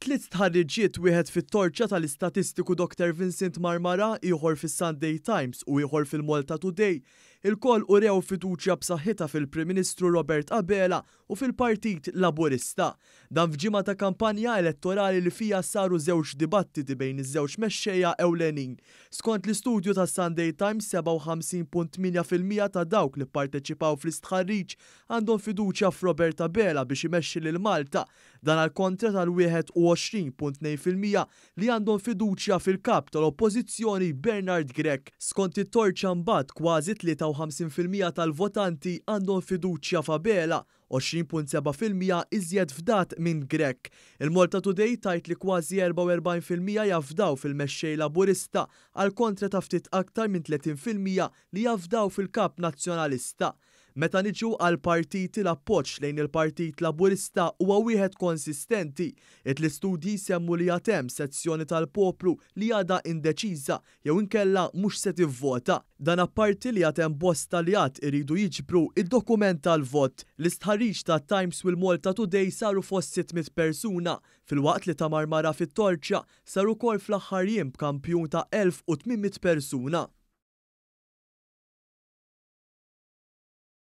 Tliet stħarriġiet, wieħed fit-Torċa tal-istatistiku Dr Vincent Marmara, ieħor fis-Sunday Times u ieħor fil-Malta Today, ilkoll urew fiduċja b'saħħitha fil-Prim Ministru Robert Abela u fil-Partit Laburista. Dan f'ġimgħa ta' kampanja elettorali li fiha saru żewġ dibattiti bejn iż-żewġ mexxejja ewlenin. Skont l-istudju tas-Sunday Times, 57.8% ta' dawk li pparteċipaw fl-istħarriġ għandhom fiduċja f'Robert Abela biex imexxi lil Malta. Dan għal kontra tal-21.2% li għandhom fiduċja fil-Kap tal-Oppożizzjoni Bernard Grech. Skont it-Torċa mbagħad kważi 53% tal-votanti għandhom fiduċja f'Abela, 20.7% iżjed fdat minn Grech. Il-Malta Today tgħid li kważi 44% jafdaw fil-mexxej Laburista għal kontra ta' ftit aktar minn 30% li jafdaw fil-Kap Nazzjonalista. Meta niġu għall-partiti l-appoġġ lejn il-Partit Laburista huwa wieħed konsistenti. It-l-istudji jsemmu li għad hemm sezzjoni tal-poplu li għadha indeċiża jew inkella mhux se tivvota. Dan apparti li għad hemm bosta li għad iridu jiġbru id-dokument tal-vot. L-istħarriġ ta' Times u l-Malta Today saru fost 600 persuna, filwaqt li ta' Marmara fit-Torċa sar ukoll fl-aħħar jiem b'kampjun ta' 1800 persuna.